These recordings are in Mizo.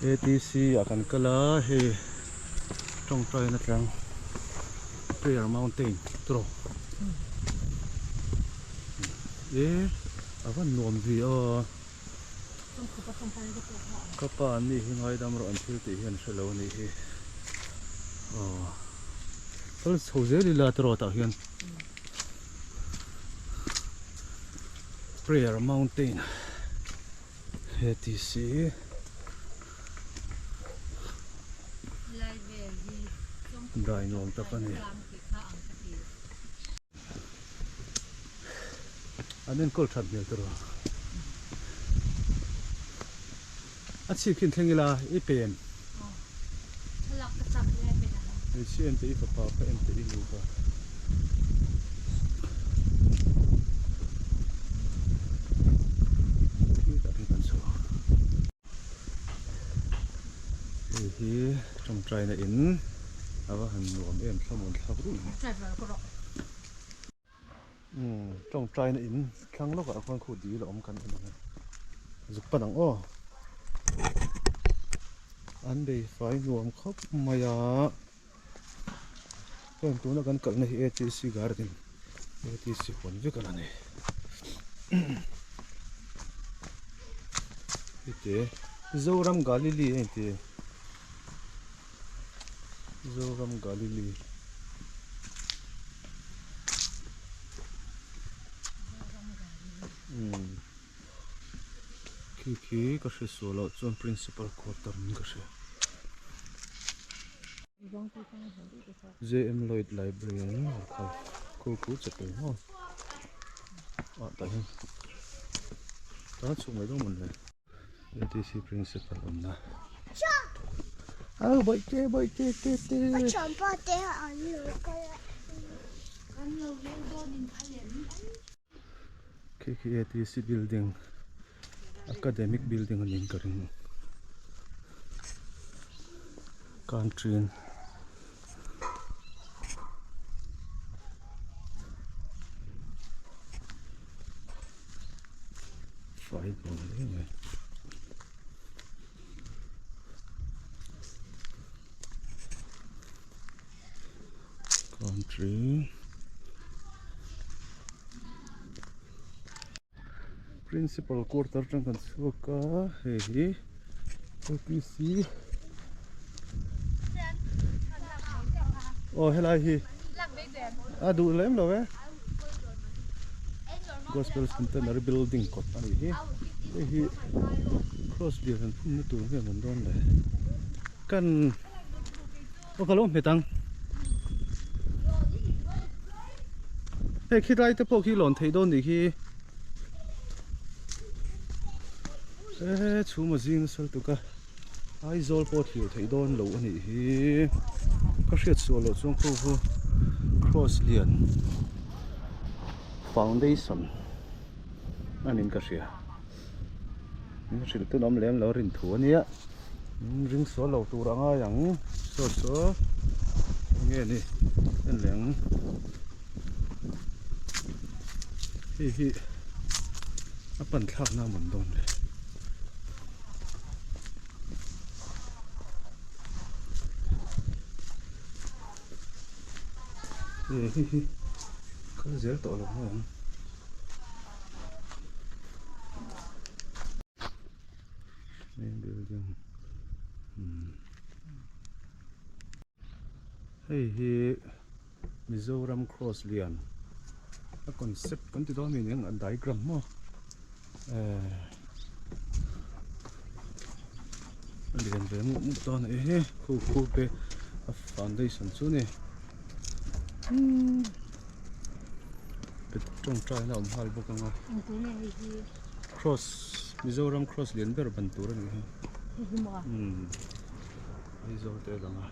ATC ah kan kal a hei tawngtai na tlang prayer mountain tawh e a va nuam ve aw ka pa an nih hi ngaidam rawh an thil tih hi an hre lo a nih hi aw kal chho zel ila tawh tah hian. Prayer Mountain he ti si. Dai nuam tak a ni. An enkawl that hmel tawh a. A chhip khin thleng ila i pen. Hmeichhia en teh i fapa kha en teh i nu kha. Khitah khian kan chhuak. Hei hi tawngtaina in a va han nuam em thlamuan thlak ruih mai. Umm tawngtaina in thlang lawkah khuan khu dil a awm kan en ang e zuk pan ang aw an bei fai nuam khawp mai a heng tuna kan kalna hi atc garden atc huan vek a la ni heti Zoram Galili a inti Zoram Galili. Umm khi khi ka hre sual loh chuan principal quarter in ka hria. JM Lloyd Library an lo kal khu khu chapel maw ah tah hian tah chhuk mai dawn mawn le. ATC principal awmna au bawihte bawihte te te khi khi ATC building academic building a niin ka ring canteen Fai nuam hle mai. Country Principal quarter atang kan chhuak a hei hi APC aw helai hi a duh lem lo e. Gospel Centenary Building kawt a nih hi hei hi cross lian an phun na tur nge mawn dawn le kan aw ka lo hmet ang hei khi lai te pawh khi lawn theih dawn nih khi e chhum a zing nasa lutuk a Aizawl pawh thlir theih dawn loh a nih hi ka hriat sual loh chuan khu khu cross lian foundation a niin ka hria min hrilh tun awm lem lo rin thu a nia ring sual lo tur a ngai ang saw saw enge ni en leh ang hei hi a pan thlak na a man dawn le. Hei hi kal zel tawh lo mai ang main building umm hei hi Mizoram cross lian a concept kan ti dawn mi nen a diagram maw. A lian ve mup mup dawn a ni hi khu khu te a foundation chu a ni tawngtai na a awm nghal bawk ang a cross Mizoram cross lian ber ban tur a ni hi Aizawl te a lang a.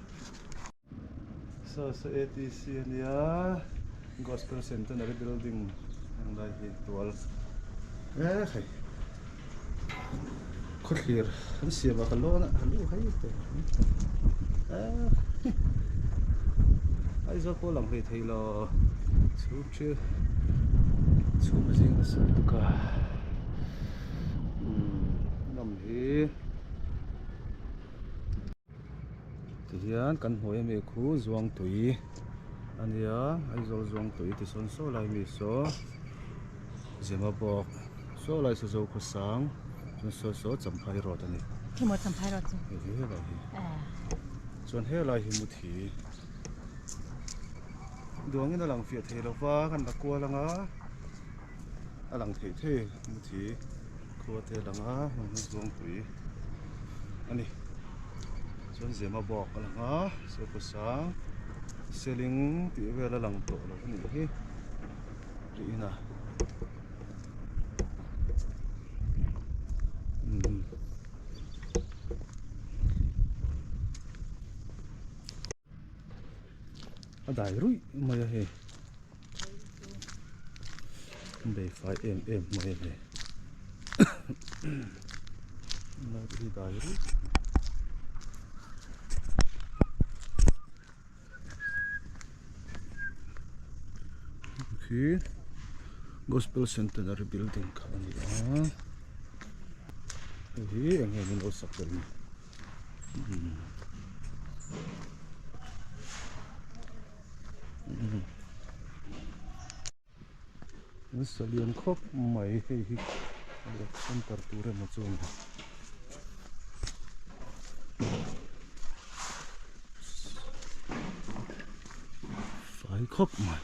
Saw saw ATC a nia Gospel Centenary Building ang lai hi tual e hei khawthlir an siam a ka lawn a ka lu hei te e Aizawl pawh lang hlei thei lo chhum thil chhum a zing nasa lutuk a umm nawm hi. Tihian kan hnuai ami khu Zuangtui a nia, Aizawl Zuangtui ti sawn saw lai mi saw Zemabawk saw lai saw Zokhawsang chuan saw saw Champhai road a ni. Emaw Champhai road chu? Hei hi helai hi. Chuan helai hi Muthi duangin a lang fiah thei lo va kan la kual ang a, a lang theih thei Muthi khua te a lang a, Zuangtui a ni. Chuan Zema bawk a lang a, Sawkawsang seling tih vel a lang tawh lo a nih hi tih in a. A dai ruih mai a hei an bei fai em em mai a ni lai te hi dai ruih khi gospel centenary building kha a ni a hei hi eng nge min lo sak tel ni. An sa lian khawp mai hei hi work center tur emaw chu a ni. Fai khawp mai.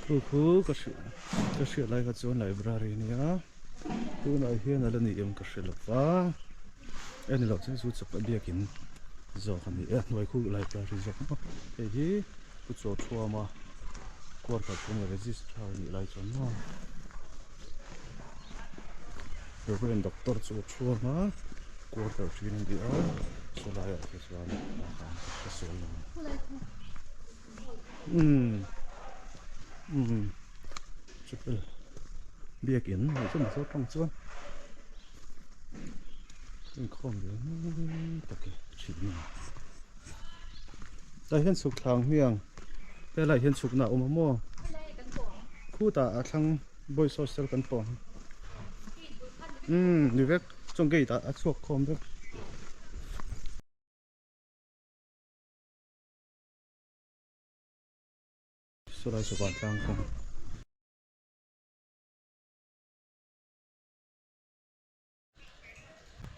Khu khu ka hriat lai kha chuan library a nia. Tunah hian a la ni em ka hre lo va, e ni loh chuan chu chawp a biakin zawk a ni e, hnuai khu library zawk maw hei hi pu chaw thuama quarter pawn leh registrar a nih lai chuan maw Reverend Doctor chaw thuama quarter thin a ni a sawlaiah te chuan ka sawi lo umm umm chapel biakin hei chu mizo tawng chuan inkhawm ve mai tak e thin a ni tah hian chhuk thlang hmiang helaiah hian chhukna a awm a maw khutah a thlang boys hostel kan pawh ang umm ni vek chuan gate ah a chhuak khawm vek. Saw lai saw vantlang kawng.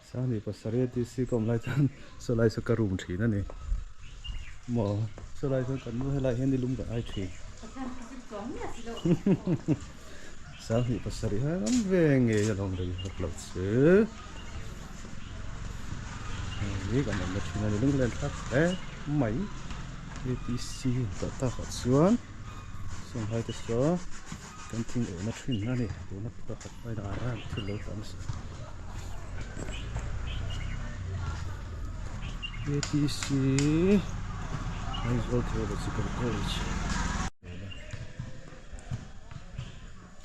Sangni pasarih DC ka awm lai chuan saw lai saw ka room thin a ni. Maw saw lai chuan kan nu helai hian nilum kan ai thin. Sangni pasarih hian an ve ngei alawm rei vak lo chu. Hei kan awmna thin a ni lunglen thlak hle mai. ATC tah takah chuan sawmhai te saw kan thing awhna thin a ni tuna pakhat aiin a ran thil lo tah nasa ATC Aizawl Theological College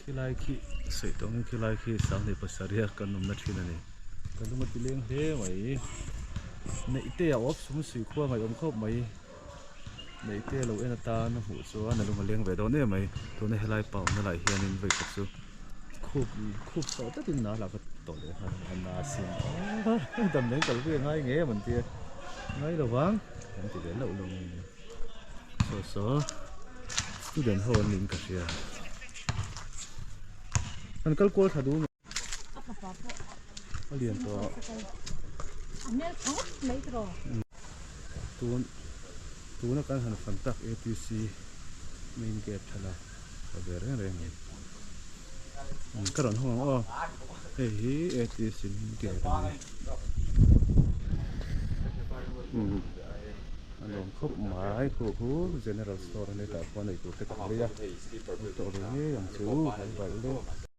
khilai khi sawi tawh angin khilai khi sanghnih pasarih a kan awmna thin a ni ka lung a ti leng hle mai neih te a awp sum suih khua ngaihawm khawp mai neih te lo en atan a hmuh chuan a lung a leng ve dawn em mai tuna helai pa awmna lai hianin vawikhat chu khup khup tawh takin na lah ka tawh leh nghal a na sin damdawiin kal pui a ngai ngei em an tia ngai lo vang an ti ve loh lo mai a. Saw saw student ho an niin ka hria an kal kual tha duh a lian tawh tun tuna kan han fan tak atc main gate thala ka ve reng reng mai ka rawn hawng ang aw hei hi atc main gate a ni. A nuam khawp mai khu khu general store a ni tah khuan eitur te kan lei a an tawh ve ngei ang chu kan balh le.